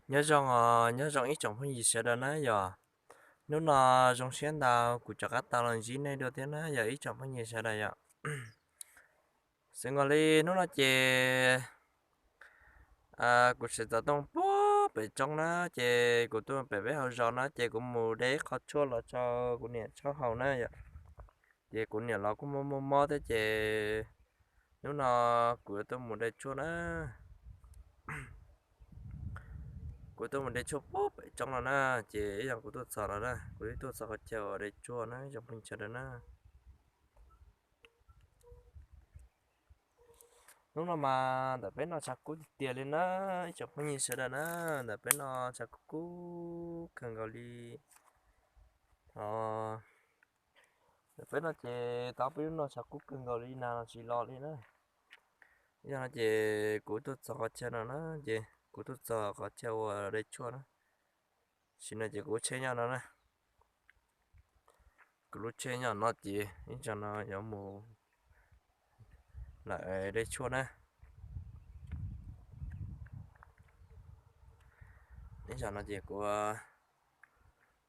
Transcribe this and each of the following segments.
Nyob zoo, nyob zoo ib tsoom phooj ywg sawv daws na yom. Hnub no zoo siab ntau kuv rov qab tau los ntsib nej dua thiab na yog ib tsoom phooj ywg sawv daws yom. Xwv nkaus li hnub no ces kuv tseem txav tooj puag pem roob na, ces kuv tuaj pem peb hauv zos na ces kuv mus de ib qho tshuaj los rau kuv niam tshaub haus na yom. Ces kuv niam los kuj muaj muaj mob thiab ces hnub no kuv yuav tuaj mus de tshuaj na. Kuv tuaj mus de tshuaj puag pem roob no na, ces ib zaug kuv tuaj txog no na, kuv twb tuaj txog qhov chaw uas de tshuaj na ib tsoom phooj ywg sawv daws na. Hnub no mas ntawm peb no tshav kub tiag tiag li na ib tsoom phooj ywg sawv daws na, ntawm peb no tshav kub kub kawg nkaus li. Ntawm peb no ces tau peb lub no tshav kub kawg nkaus li nag los tsis los li na. Yog no ces kuv tuaj txog qhov chaw no na, ces kuv tuaj txog qhov chaw uas de tshuaj na. Tam sim no ces kuv lub tsheb nyob no na. Kuv lub tsheb nyob no ces ib tsam no yuav mus lawm de tshuaj na. Ib tsam no ces kuv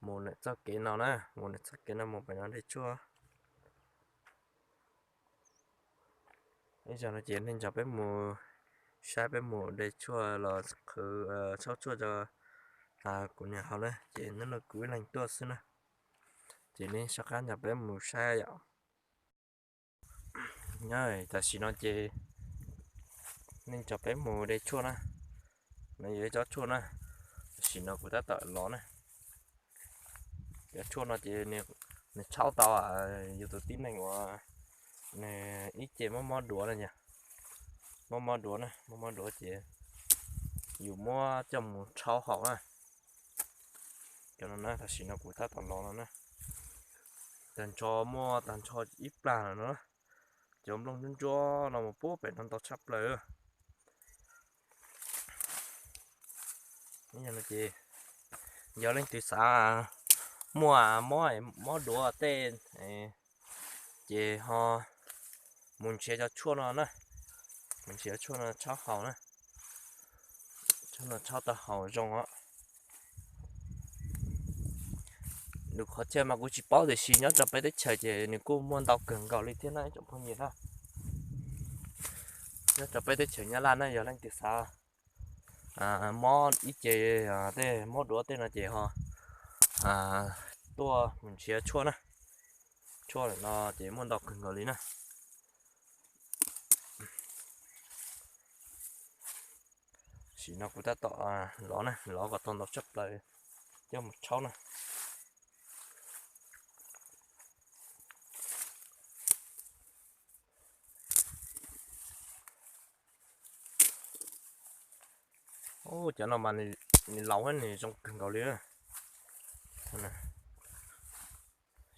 mus lawm txoj kev no na, mus lawm txoj kev no mus pem no de tshuaj. Ib tsam no ces nej nrog peb mus saib peb mus de tshuaj los qhwv, tshaub tshuaj rau kuv niam haus na, ces hnub no kuv ib leeg tuaj xwb na. Ces nej soj qab nrog peb mus saib yom. Nyob tam sim no ces nej nrog peb mus de tshuaj na. No yog ib tsob tshuaj na, tam sim no kuv tab tom lov na. Cov tshuaj no ces nws tshaub tau yus tus tib neeg uas nws ib ce mob mob duav na yom. Mob mob duav na, mob mob duav ces yus muab coj mus tshaub haus na. Cov no na tam sim no kuv tab tom lov no na. Tag nrho muaj tag nrho ib plag no na. Cov nplooj ntsuab ntsuab no mus puag pem no ntau tshaj plaws. Yog no ces yog leej twg xav muaj mob, mob duav tej ces ho mus nrhiav cov tshuaj no na, mus nrhiav tshuaj no tshaub haus na. Tshuaj no tshaub tau haus zoo os. Nws qhov chaw mas kuv tsis paub tiam sis nyob rau peb teb chaws ces nws kuj muaj ntau kawg nkaus li thiab na ib tsoom phooj ywg na. Nyob rau peb teb chaws Nyab Laj na yog leej twg xav mob ib ce tej mob duav tej no ces ho tuaj mus nrhiav tshuaj na. Tshuaj no ces muaj ntau kawg nkaus li na. Tam sim no kuv tab tom lov na, lov kom tau ntau tshaj plaws coj mus tshaub na. Cov no mas nws laus thiab nws zoo kawg nkaus li. Tam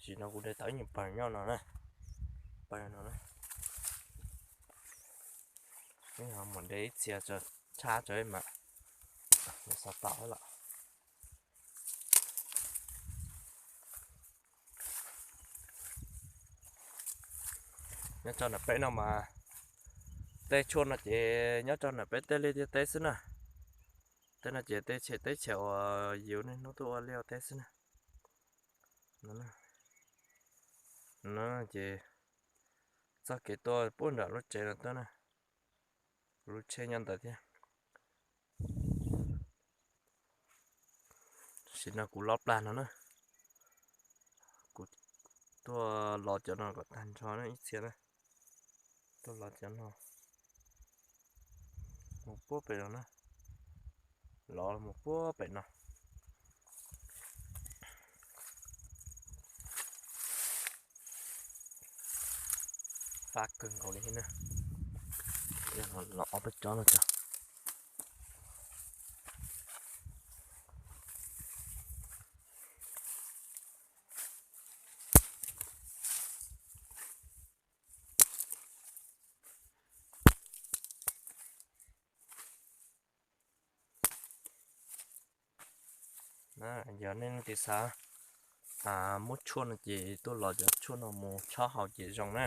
sim no kuv de tau ib nyuag pawg nyob no na, pawg no na. Mus de ib txhia tshab tso mas xav tau lawm. Nyob rau ntawm peb no mas tej tshuaj no ces nyob rau ntawm peb tej liaj tej teb xwb na. Tej no ces tej teb chaws uas yus niaj hnub tuaj ua liaj ua teb xwb na. No ces txoj kev tuaj puag nram lub tsev no tuaj na, kuv lub tsheb nyob ntawd thiab. Tam sim no kuv lov plag no na, kuv tuaj lov cov no kom tag nrho na ib txhia na. Tuaj lov cov no mus puag pem no na, lov mus puag pem no. Fab kawg nkaus li thiab na. Lov ob peb tsob no tso. Yog nej leej twg xav muab tshuaj no ces tuaj lov cov tshuaj no mus tshaub haus ces zoo na.